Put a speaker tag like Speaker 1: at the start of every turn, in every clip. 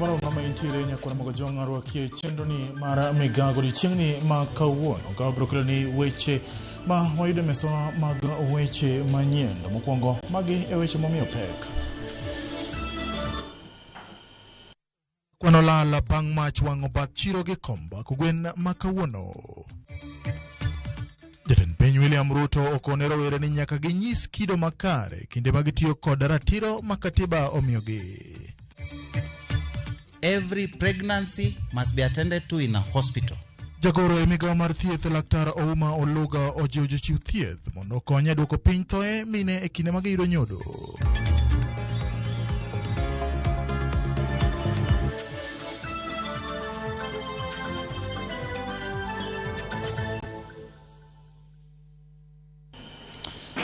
Speaker 1: Kamoro mama intiere nyakwar mogo jong' arwakie chenroni mar migago odiechieng'ni ma kawuono ka wabiro keloni weche ma wayudo e mesawa mag weche manyien. To mokwongo magi e weche momiyo pek. Kwan olal bang' mach wang'o bath chiro gi komba kogwen ma kawuono. Jatend piny William Ruto okone rowere ni nyaka ginyis kido makare kinde ma gitiyo kod ratiro ma katiba omiyogi.
Speaker 2: Every pregnancy must be attended to in a hospital.
Speaker 1: Jagoro e migawo mar thieth Laktar Ouma Oluga ojiwo jochiw thieth mondo okony e duoko piny thoe mine e kinde ma giyudo nyodo.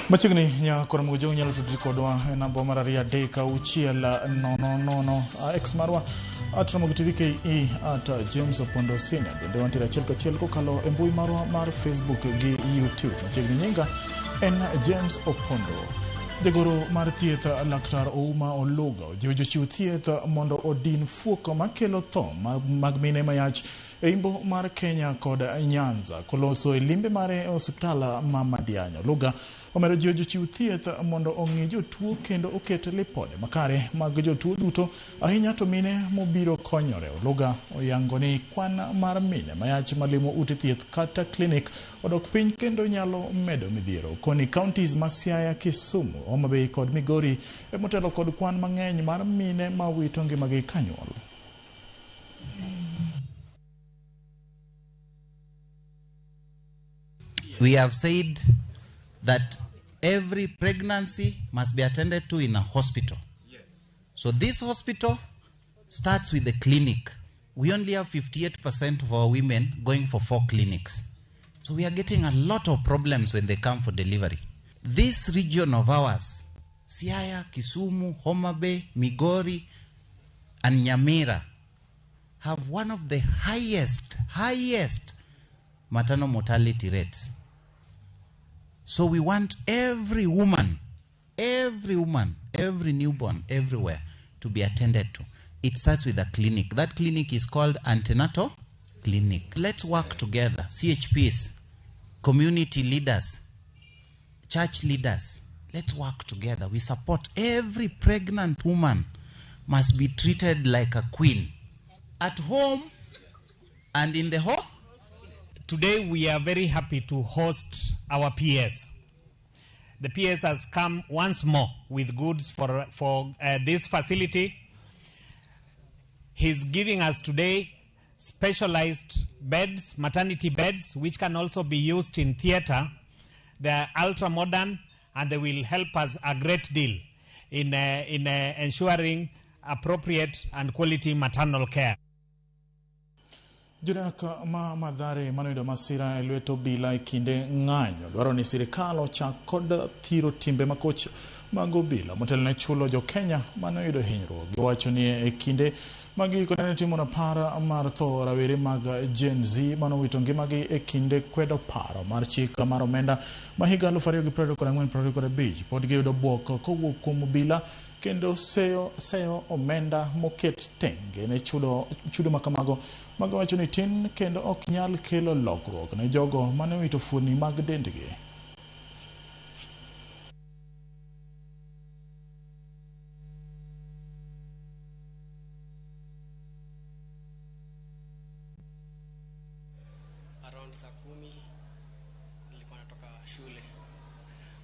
Speaker 1: Machiegni nyakora Mugojong nyalo tudri kodwa e namba mar 236 00, X marwa @RamogiTV KE, @James Opondo Senior. Bende wantiere achiel kachiel kokalo e mbui marwa mar Facebook gi YouTube. Machiegni nyinga en James Opondo. Jagoro mar thieth Laktar Ouma Oluga ojiwo jochiw thieth mondo odin fuok makelo tho mag mine mayach e imbo mar Kenya kod Nyanza. Koloso e limbe mare e osiptal ma Madiany. Oluga omedo jiwo jochiw thieth mondo ong'i jotuo kendo oket lipode makare mag jotuo duto, ahinya to mine mobiro konyore. Oluga oyango ni kwan mar mine mayach malimo ute thieth kata klinik odok piny kendo nyalo medo midhiero. Koni counties ma Siaya, Kisumu, Homa Bay kod Migori emotelo kod kwan mang'eny mar mine ma wito ngimagi kanyuol.
Speaker 2: We have said that every pregnancy must be attended to in a hospital. So this hospital starts with the clinic. We only have 58% of our women going for four clinics. So we are getting a lot of problems when they come for delivery. This region of ours, Siaya, Kisumu, Homa Bay, Migori, and Nyamira, have one of the highest, highest maternal mortality rates. So we want every woman, every newborn, everywhere to be attended to. It starts with a clinic. That clinic is called antenatal clinic. Let's work together, CHPs, community leaders, church leaders. Let's work together. We support every pregnant woman must be treated like a queen at home and in the home.
Speaker 3: Today we are very happy to host our PS. The PS has come once more with goods for this facility. He's giving us today specialized beds, maternity beds, which can also be used in theater. They are ultra modern and they will help us a great deal in ensuring appropriate and quality maternal care.
Speaker 1: Jodak ma Mathare manoyudo masira e lwet obila e kinde ng'anyo dwaro ni sirikal ochak kod thiro timbe makoch mag obila motelo ne chulo jo-Kenya manoyudo hinyruok. Giwacho ni e kinde mag giko ne timo rapar mar tho rawere mag Gen Z manowito ngimagi e kinde kwedo paro mar chik mar omenda ma higa 2024-2025 pod giyudo buok kowuok kuom obila kendo seyo omenda moket tenge ne chudo makamago magiwacho ni tin kendo ok nyal kelo lokruok ne jogo mane owito fuoni mag dendgi.
Speaker 4: Around saa 10 nilikuwa natoka shule.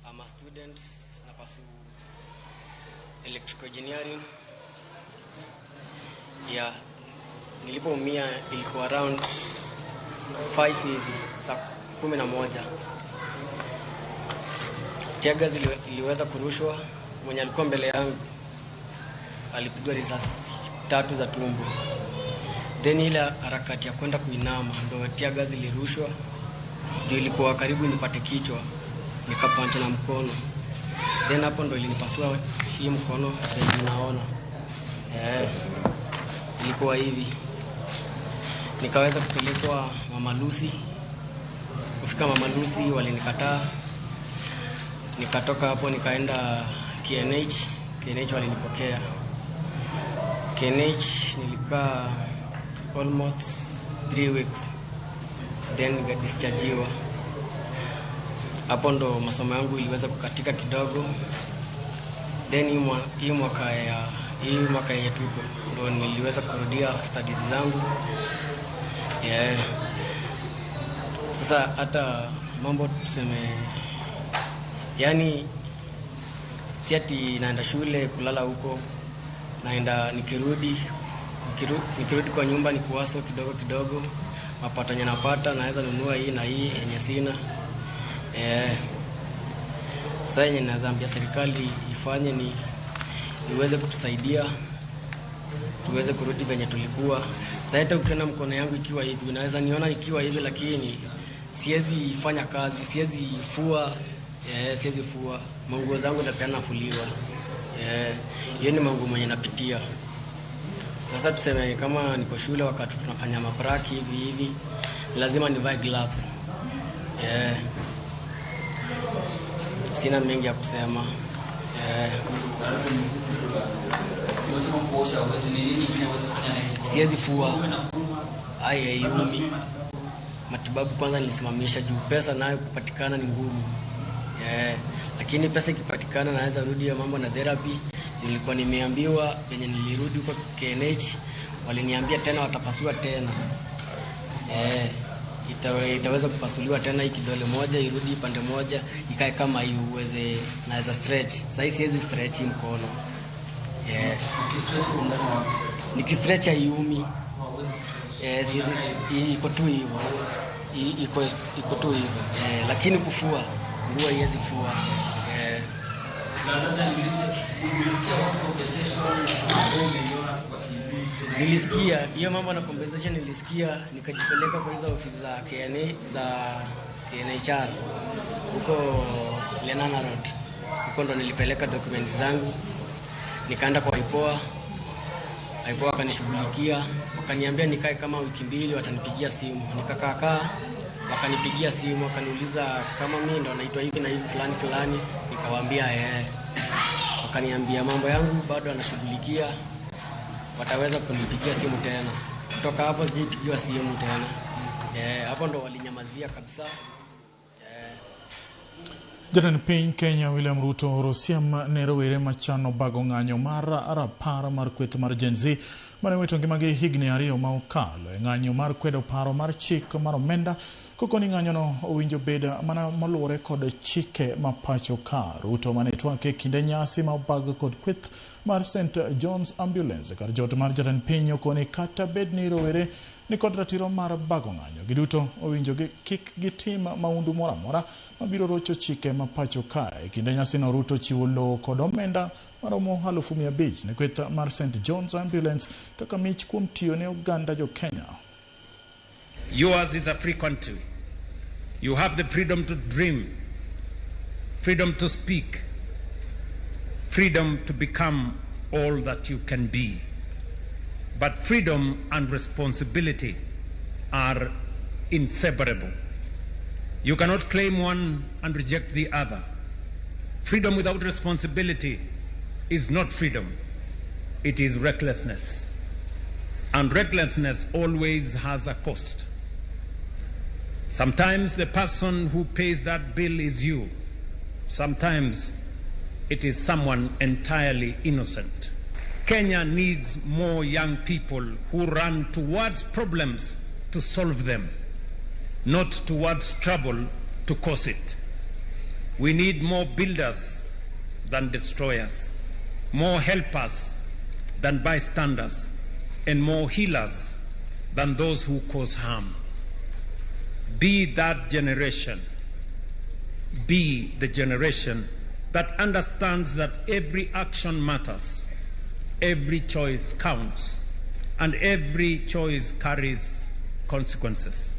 Speaker 4: I'm a student, na pursue electrical engineering. Yeah, nilipoumia ilikuwa around 5 hivi, saa 11. Teargas iliweza kurushwa. Mwenye alikuwa mbele yangu alipigwa risasi tatu za tumbo. Then ile harakati ya kwenda kuinama ndo teargas ilirushwa, juu ilikuwa karibu nipate kichwa, nikapunch na mkono. Then hapo ndo ilinipasua hii mkono then naona. Eh, ilikuwa hivi. Nikaweza kupelekwa Mama Lucy. Kufika Mama Lucy walinikataa. Nikatoka hapo nikaenda KNH. KNH walinipokea. KNH nilikaa almost 3 weeks, then nikadischargiwa. Hapo ndo masomo yangu iliweza kukatika kidogo. Then hii mwaka yenye tuko ndo niliweza kurudia studies zangu. Yeah. Sasa hata mambo tuseme, yani si ati naenda shule kulala huko, naenda nikirudi kwa nyumba ni kuwaso kidogo kidogo, mapato yenye napata naweza nunua hii na hii yenye sina. Sasa yenye naweza ambia serikali ifanye ni iweze kutusaidia tuweze kurudi venye tulikuwa. Sasa hata ukiona mkono yangu ikiwa hivi, unaweza niona ikiwa hivi, lakini siwezi fanya kazi, siwezi fua, siwezi fua. Manguo zangu napeana fuliwa. Hiyo ni manguo mwenye napitia. Sasa tuseme kama niko shule wakati tunafanya mapraki hivi hivi, lazima nivae gloves. Sina mengi ya kusema. Siwezi fua. Ai, matibabu kwanza nilisimamisha juu pesa nayo kupatikana ni ngumu. Lakini pesa ikipatikana naweza rudi ya mambo na therapy. Nilikuwa nimeambiwa venye nilirudi huko KNH, waliniambia tena watapasua tena. Itaweza kupasuliwa tena hii kidole moja irudi pande moja ikae kama hii, uweze naweza stretch. Sasa siwezi stretch hii mkono. Nikistretch haiumi. Siwezi, iko tu hivyo. Iko tu hivyo. Lakini kufua nguo haiwezi fua. Nilisikia hiyo mambo na compensation, nilisikia nikajipeleka kwa hizo ofisi za KNA, za KNHR huko Lenana Road. Huko ndo nilipeleka documents zangu. Nikaenda kwa IPOA. IPOA wakanishughulikia, wakaniambia nikae kama wiki mbili watanipigia simu. Nikakaa, wakanipigia simu wakaniuliza kama mimi ndo naitwa hivi na hivi fulani fulani, nikawaambia eh. Wakaniambia mambo yangu bado anashughulikia, wataweza kunipigia simu tena. Kutoka hapo sijipigiwa simu tena. Hapo ndo walinyamazia kabisa.
Speaker 1: Jatend piny Kenya William Ruto oro siem ne rowere machano bago ng'anyo mar rapar mar kweth mar Gen Z mane owito ngimagi higni 2 ma okalo e ng'anyo mar kwedo paro mar chik mar omenda kokoni ng'anyono owinjo bed mana moluwore kod chike ma pacho ka. Ruto mane twak e kinde nyasi ma obag kod kweth mar St John's Ambulance kar jot mar jatend piny okoni kata bed ni rowere ni kod ratiro mar bago ng'anyo, giduto owinjo kik gitim maundu moro amora mabiro rocho chike ma pacho ka. E kinde nyasino Ruto chiwo lowo kod omenda maromo 500,000 ne kweth mar St John's Ambulance kaka mich kuom tiyo ne oganda jo Kenya.
Speaker 5: Yours is a free country. You have the freedom to dream, freedom to speak, freedom to become all that you can be. But freedom and responsibility are inseparable. You cannot claim one and reject the other. Freedom without responsibility is not freedom. It is recklessness. And recklessness always has a cost. Sometimes the person who pays that bill is you. Sometimes it is someone entirely innocent. Kenya needs more young people who run towards problems to solve them, not towards trouble to cause it. We need more builders than destroyers, more helpers than bystanders, and more healers than those who cause harm. Be that generation. Be the generation that understands that every action matters, every choice counts, and every choice carries consequences.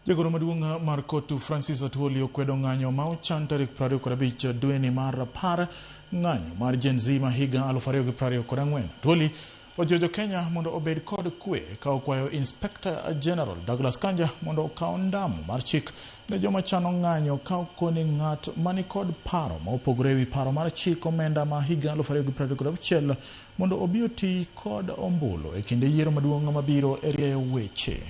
Speaker 1: Jagoro maduong' mar Kotu Francis Atwoli okwedo ng'anyo ma ochan tarik 25 dweni mar apar, ng'anyo mar Gen Z ma higa 2024. Atwoli Ojiwo jo Kenya mondo obed kod kwe ka okwayo Inspector General Douglas Kanja mondo okaw ndamo mar chik ne joma chano ng'anyo ka okoni ng'at mani kod paro ma opogore ewi paro mar chik omenda ma higa 2026 mondo obi oti kod ombulu e kinde yiero maduong' mabiro e rieyo weche.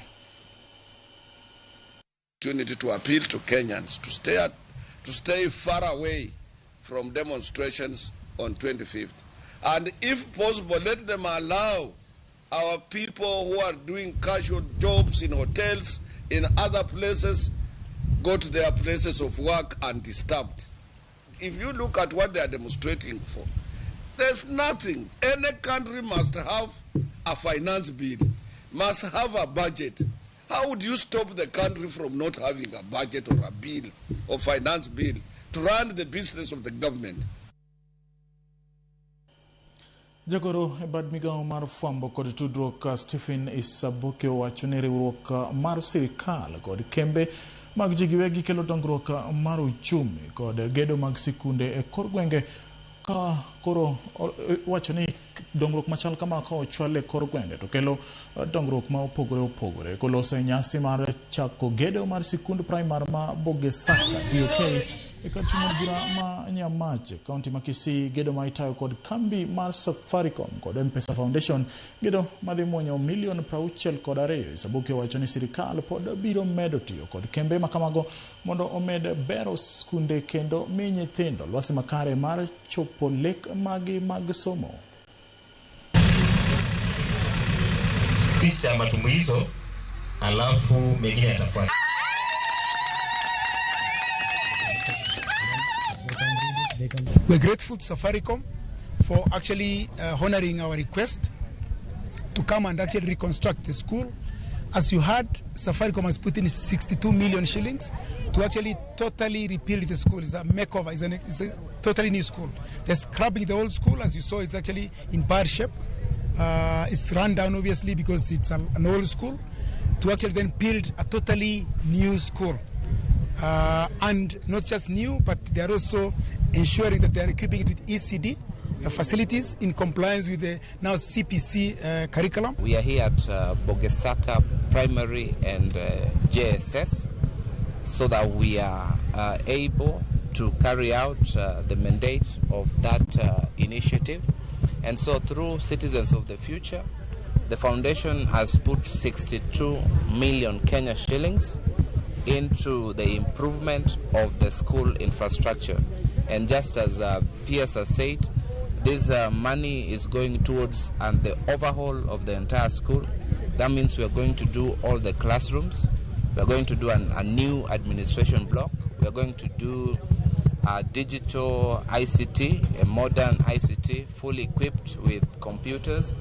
Speaker 6: Opportunity to appeal to Kenyans to stay far away from demonstrations on 25th. And if possible, let them allow our people who are doing casual jobs in hotels, in other places, go to their places of work undisturbed. If you look at what they are demonstrating for, there's nothing. Any country must have a finance bill, must have a budget. How would you stop the country from not having a budget or a bill or finance bill to run the business of the government?
Speaker 1: Jagoro e bad migawo mar fwambo kod tudruok Stephen Isaboke owacho ni riwruok mar sirikal kod kembe mag ji giwegi kelo dongruok mar uchumi kod gedo mag sikunde e kor gwenge ka koro wacho ni dongruok machal kama ka ochwal e kor gwenge to kelo dongruok ma opogore opogore. Koloso e nyasi mar chako gedo mar sikund primar ma Bogesaka BOK e kar chung' od bura ma Nyamache, kaunti ma Kisii, gedo ma itayo kod kambi mar Safaricom kod M-Pesa Foundation, gedo madhi muonyo milion 62. Isaboke owacho ni sirikal pod biro medo tiyo kod kembe makamago mondo omed bero skunde kendo mi nyithindo lwasi makare mar chopo lek magi mag somo.
Speaker 7: Cha matumbuizo alafu mengine yatafuata.
Speaker 8: We're grateful to Safaricom for actually honoring our request to come and actually reconstruct the school. As you heard, Safaricom has put in 62 million shillings to actually totally rebuild the school. It's a makeover, it's a totally new school. They're scrubbing the old school. As you saw, it's actually in bad shape. It's run down, obviously, because it's an old school, to actually then build a totally new school. And not just new, but they are also ensuring that they are equipping it with ECD facilities in compliance with the now CPC curriculum.
Speaker 9: We are here at Bogesaka Primary and JSS so that we are able to carry out the mandate of that initiative. And so through Citizens of the Future, the foundation has put 62 million Kenya shillings into the improvement of the school infrastructure. And just as PS has said, this money is going towards and the overhaul of the entire school. That means we are going to do all the classrooms. We are going to do a new administration block. We are going to do a digital ICT, a modern ICT, fully equipped with computers.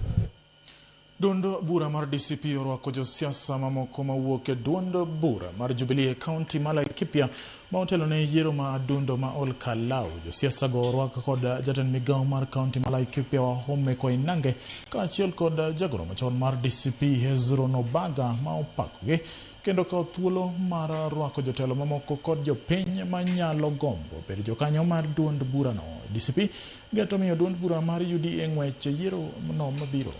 Speaker 1: Duond bura mar DCP orwako josiasa mamoko mawuok e duond bura mar Jubilee e kaunti ma Laikipia ma otelo ne yiero ma adundo ma Ol Kalou. Josiasa go orwak kod jatend migawo mar kaunti ma Laikipia Wahome Koinange kaachiel kod jagoro machon mar DCP Hezron Obaga ma opakogi kendo kawo thuolo mar rwako jotelo mamoko kod jopiny manyalo gombo bedo jokanyo mar duond burano. DCP geto miyo duond bura mar UDA ng'wech e yiero no mabiro.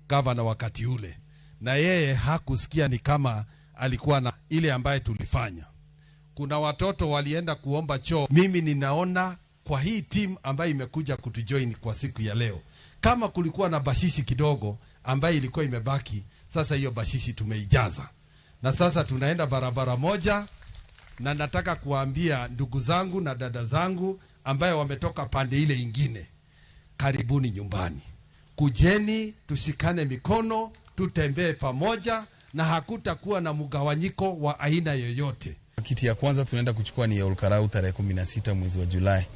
Speaker 10: Gavana wakati ule, na yeye hakusikia ni kama alikuwa na ile ambaye tulifanya. Kuna watoto walienda kuomba choo. Mimi ninaona kwa hii team ambayo imekuja kutujoin kwa siku ya leo, kama kulikuwa na bashishi kidogo ambaye ilikuwa imebaki, sasa hiyo bashishi tumeijaza. Na sasa tunaenda barabara moja, na nataka kuambia ndugu zangu na dada zangu ambaye wametoka pande ile ingine, karibuni nyumbani. Kujeni, tushikane mikono, tutembee pamoja na hakutakuwa na mgawanyiko wa aina yoyote.
Speaker 11: Kiti ya kwanza tunaenda kuchukua ni ya Olkarau tarehe 16 mwezi wa Julai,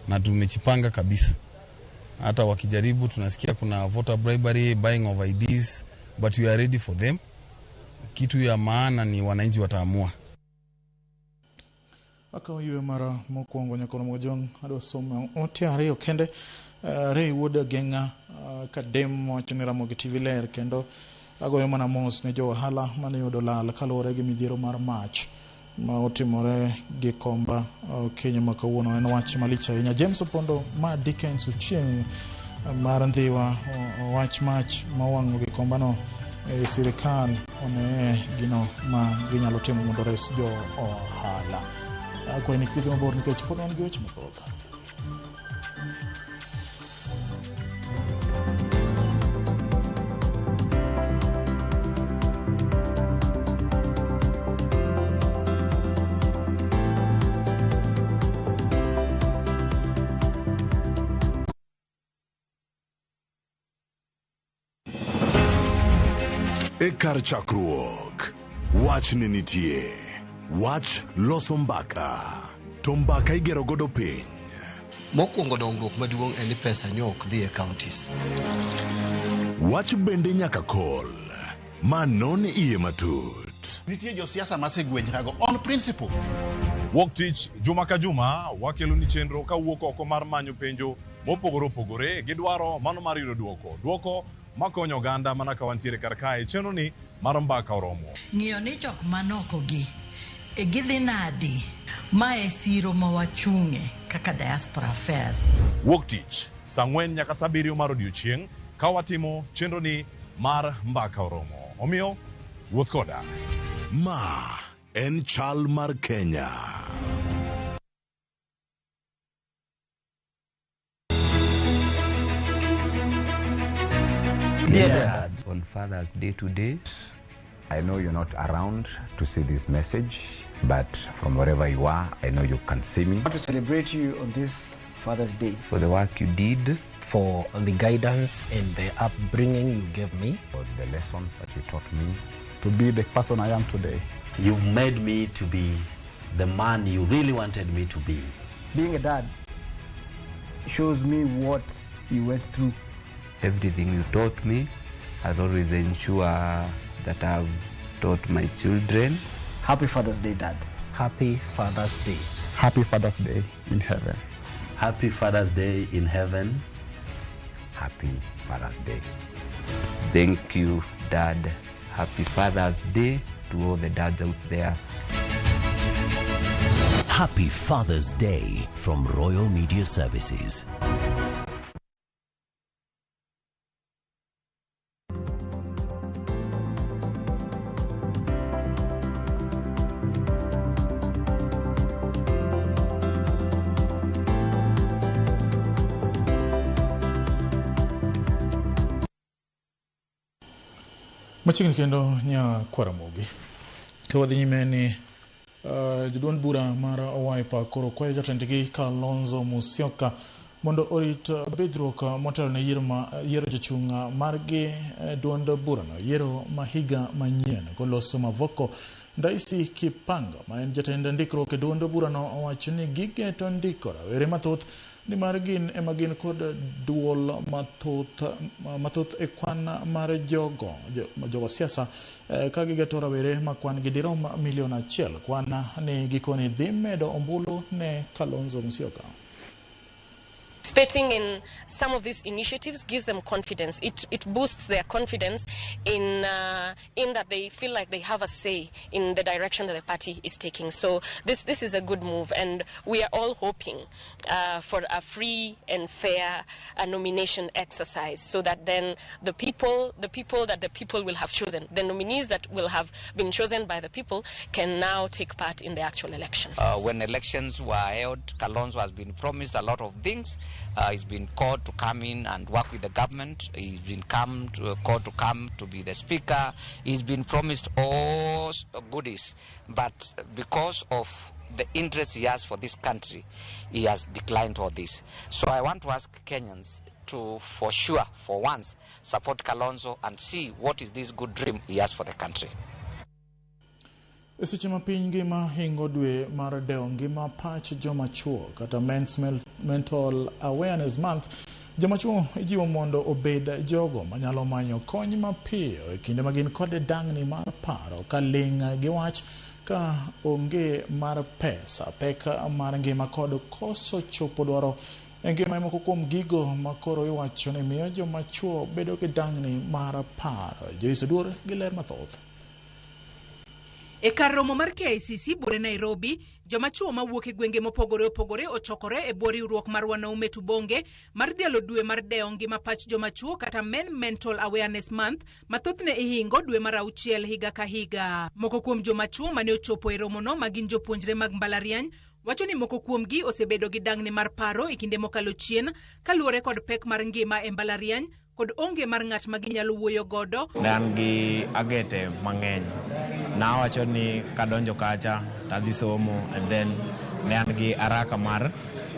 Speaker 11: na tumejipanga kabisa. Hata wakijaribu tunasikia kuna voter bribery, buying of IDs, but we are ready for them. Kitu ya maana ni wananchi wataamua.
Speaker 1: Akaw ywe mara mokwongo nyakono mojong adwa somo ote ariyo kende. Ray Wuod Geng'a Kadem wacho ni Ramogi TV ler kendo Agoyo mana mos ne jo ohala mane yudo lal kaluwore gi midhiero mar mach ma otimore Gikomba okinyi ma kawuono. En wach malich ahinya. James Opondo ma Dickens Ochieng' mar Ndhiwa wach mach ma owang'o Gikomba no e sirikal oneye gino ma ginyalo timo mondo ores jo ohala. Akwayi ni kik idhi mabor nikech pod wan gi weche mathoth.
Speaker 12: E kar chakruok, wach ne nitie. Wach loso mbaka, to mbaka igero godo piny.
Speaker 13: Mokwongo dongruok maduong' en ni pesa nyo ok dhi e counties.
Speaker 12: Wach bende nyaka kol, ma non iye matut.
Speaker 14: Nitie josiasa masegwenyrago on principle.
Speaker 15: Wuok tich juma ka juma wakeloni chenro kawuok oko mar manyo penjo mopogore opogore gi dwaro mano mar yudo duoko. Duoko makonyo oganda mana ka wantiere kar kae chenro ni mar Mbaka Oromo.
Speaker 16: Ng'iyo ni jok manoko gi e gidhi nadi ma e siro ma wachung'e kaka diaspora affairs.
Speaker 15: Wuok tich saa 4 nyaka saa 7 mar odiochieng' ka watimo chenro ni mar Mbaka Oromo. Omiyo wuoth koda.
Speaker 12: Ma en chal mar Kenya.
Speaker 17: Dear Dad, on Father's Day today, I know you're not around to see this message, but from wherever you are, I know you can see me.
Speaker 18: I want to celebrate you on this Father's Day.
Speaker 17: For the work you did,
Speaker 19: for the guidance and the upbringing you gave me,
Speaker 17: for the lessons that you taught me,
Speaker 20: to be the person I am today.
Speaker 21: You've made me to be the man you really wanted me to be.
Speaker 18: Being a dad shows me what you went through.
Speaker 17: Everything you taught me, I'll always ensure that I've taught my children.
Speaker 18: Happy Father's Day, Dad.
Speaker 19: Happy Father's Day.
Speaker 20: Happy Father's Day in heaven.
Speaker 21: Happy Father's Day in heaven.
Speaker 17: Happy Father's Day. Thank you, Dad. Happy Father's Day to all the dads out there.
Speaker 22: Happy Father's Day from Royal Media Services.
Speaker 1: Machiegni kendo nya Kwaramogi. Ka wadhi nyime ni joduond bura mar Wiper koro kwayo jatendgi Kalonzo Musyoka mondo orit bidhruok motelo ne yiero jochung' margi duond burano, yiero ma higa manyien. Koloso Mavoko, Ndaisi Kipanga ma en jatend ndikruok e duond burano owacho ni gigeto ndiko rawere mathoth nimar gin ema gin kod duol mathoth e kwan mar jogo siasa ka gigeto rawere ma kwan gi dirom milion 1 kwan ni gikoni dhi medo ombulu ne Kalonzo Musyoka.
Speaker 23: Participating in some of these initiatives gives them confidence. It boosts their confidence in that they feel like they have a say in the direction that the party is taking. So this is a good move, and we are all hoping for a free and fair nomination exercise, so that then the people that the people will have chosen, the nominees that will have been chosen by the people, can now take part in the actual election.
Speaker 9: When elections were held, Kalonzo has been promised a lot of things. He's been called to come in and work with the government. He's been called to come to be the speaker. He's been promised all goodies, but because of the interest he has for this country, he has declined all this. So I want to ask Kenyans to, for sure, for once, support Kalonzo and see what is this good dream he has for the country.
Speaker 1: Seche ma piny ngima hingo dwe mar dewo ngima pach joma chuo kata Men's Mental Awareness Month, joma chuo ijiwo mondo obed jogo manyalo manyo kony mapiyo e kinde ma gin kod dang'ni mar paro ka ling' gi wach ka onge mar pesa, pek mar ngima kod koso chopo dwaro E ngima moko kuom gigo makoro iwacho ni miyo joma chuo bedo gi dang'ni mar paro. Joyce Oduor gi ler mathoth.
Speaker 2: E kar romo mar KICC bure Nairobi, joma chuo mawuok e gwenge mopogore opogore ochokore e bwo riwruok mar Wanaume Tubonge mar dhialo dwe mar dewo ngima pach joma chuo kata Men Mental Awareness Month ma thothne ihingo dwe mar auchiel higa ka higa. Moko kuom joma chuo mane ochopo e romono ma gin jopuonjre mag mbalariany wacho ni moko kuomgi osebedo gi dang'ni mar paro e kinde mokalo chien kaluwore kod pek mar ngima e mbalariany kod onge mar ng'at ma ginyalo wuoyo godo.
Speaker 3: Ne an gi agete mang'eny. Nawacho ni kadonjo kacha tadhi somo and then ne an gi araka mar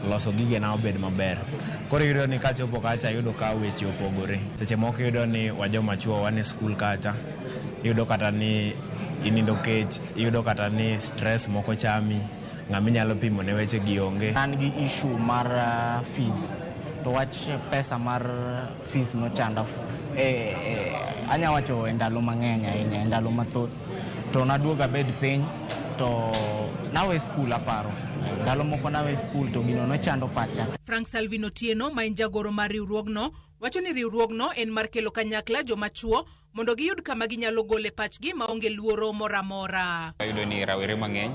Speaker 3: loso gigena obed maber. Koro iyudo ni kachopo kacha ayudo ka weche opogore. Seche moko iyudo ni wajoma chuo wan e skul kacha, iyudo kata ni inindo kech, iyudo kata ni stress moko chami, ng'ama inyalo pimo ne weche gi onge.
Speaker 4: An gi issue mar fees. To wach pesa mar fees nochanda anya wacho e ndalo mang'eny ahinya, e ndalo mathoth. To naduogo abed piny to nawe skul aparo. Ndalo moko nawe skul to gino nochando pacha.
Speaker 2: Frank Salvino Otieno ma en jagoro mar riwruogno wacho ni riwruogno en mar kelo kanyakla joma chuo mondo giyud kama ginyalo gole pachgi maonge luoro moro amora.
Speaker 24: Wayudo ni rawere mang'eny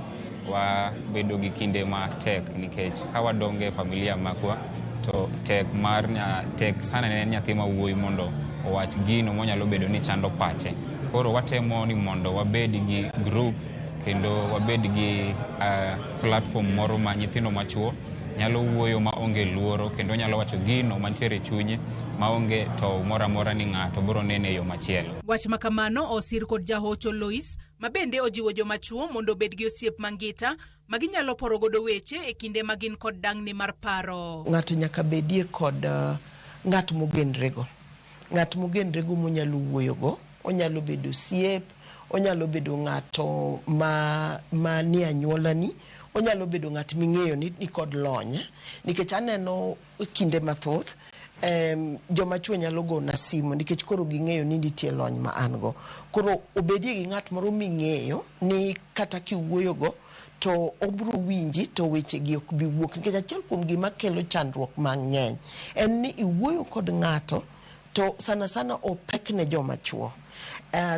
Speaker 24: wabedo gi kinde matek nikech ka wadongo e familia magwa to tek mar tek sana ne nyathi ma wuoyi mondo owach gino monyalo bedo ni chando pache. Koro watemo ni mondo wabed gi group kendo wabed gi platform moro ma nyithindo machuo nyalo wuoyo maonge luoro kendo nyalo wacho gino mantiere e chunye maonge to moro amora ni ng'ato biro nene e yo machielo.
Speaker 2: Wach ma kamano osir kod jahocho Lois ma bende ojiwo joma chuo mondo obed gi osiep mangita ma ginyalo poro godo weche e kinde ma gin kod dang'ni mar paro.
Speaker 25: Ng'ato nyaka bedie kod ng'at mogenrego. Ng'at mogenrego monyalo wuoyogo, onyalo bedo osiep, onyalo bedo ng'ato ma nie anyuolani, onyalo bedo ng'at ming'eyo ni kod lony. Nikech aneno kinde mathoth joma chuo nyalo gona simu nikech koro ging'eyo ni nitie lony ma an go. Koro obedie gi ng'at moro ming'eyo ni kata kiwuoyogo to obro winji to weche gi ok bi wuok. Nikech achiel kuom gima kelo chandruok mang'eny en ni iwuoyo kod ng'ato to sana sana opek ne joma chuo.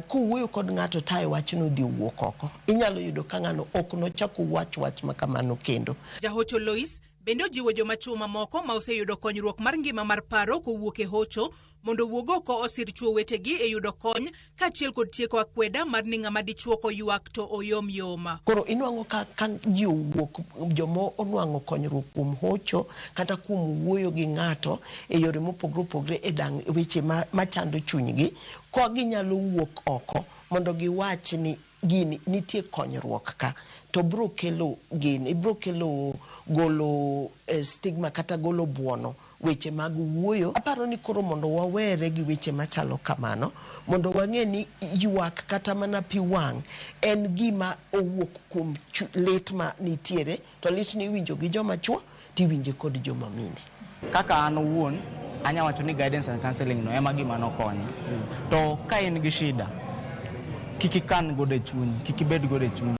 Speaker 25: Kowuoyo kod ng'ato tae wachno dhi wuok oko. Inyalo yudo ka ng'ano ok nochako wach ma kamano kendo.
Speaker 2: Jahocho Lois bende ojiwo joma chuo mamoko ma oseyudo konyruok mar ngima mar paro kowuok e hocho mondo owuog oko osir chuo wetegi e yudo kony kaachiel kod tieko akweda mar ni ng'ama dichuo koywak to oyom yoma.
Speaker 25: Koro inwang'o ka ji owuok, joma onwang'o konyruok kuom hocho kata kuom wuoyo gi ng'ato e yore mopogore opogore e dang' weche machando chunygi, ka ginyalo wuok oko mondo giwach ni gini nitie konyruok ka, to bro kelo gini, bro kelo golo stigma kata golo buono weche mag wuoyo. Aparo ni koro mondo wawere gi weche machalo kamano, mondo wang'e ni ywak kata mana pi wang' en gima owuok kuom lit ma nitiere, to lit ni iwinjo gi joma chuo tiwinje kod joma mine.
Speaker 4: Kaka an owuon anya wacho ni guidance and counseling no ema gima nokonya. To ka in gi shida, kik ikan godo e chunyi, kik ibed godo e chunyi.